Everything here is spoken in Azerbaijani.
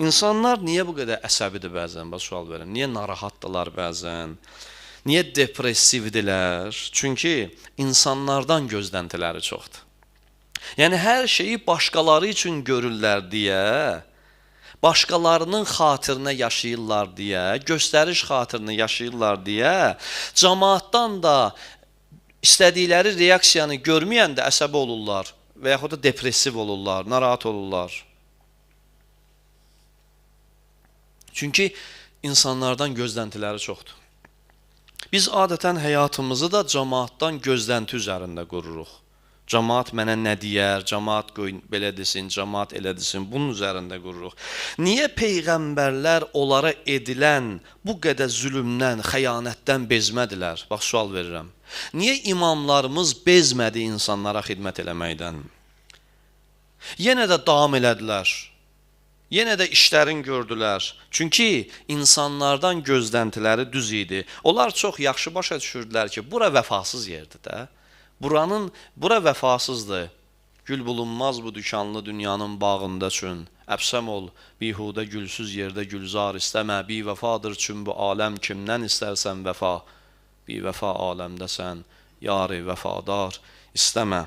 İnsanlar niyə bu qədər əsəbidir bəzən? Bax sual verirəm. Niyə narahatdırlar bəzən? Niyə depressivdirlər? Çünki insanlardan gözləntiləri çoxdur. Yəni hər şeyi başqaları üçün görürlər deyə, başqalarının xatirinə yaşayırlar deyə, göstəriş xatirinə yaşayırlar deyə, cəmaatdan da istədikləri reaksiyanı görməyəndə əsəbi olurlar və yaxud da depressiv olurlar, narahat olurlar. Çünki insanlardan gözləntiləri çoxdur. Biz adətən həyatımızı da cəmaatdan gözlənti üzərində qururuq. Cəmaat mənə nə deyər, cəmaat belə desin, cəmaat elə desin, bunun üzərində qururuq. Niyə peyğəmbərlər onlara edilən bu qədər zülmdən, xəyanətdən bezmədilər? Bax, sual verirəm. Niyə imamlarımız bezmədi insanlara xidmət eləməkdən? Yenə də davam elədilər. Yenə də işlərin gördülər. Çünki insanlardan gözləntiləri düz idi. Onlar çox yaxşı başa düşürdülər ki, bura vəfasız yerdir də. Bura vəfasızdır. Gül bulunmaz bu dükanlı dünyanın bağında üçün. Əbsəm ol, bihudə gülsüz yerdə gülzar istəmə. Bivəfadır çün bu aləm, kimdən istərsən vəfa. Bivəfa aləmdəsən, yari vəfadar istəmə.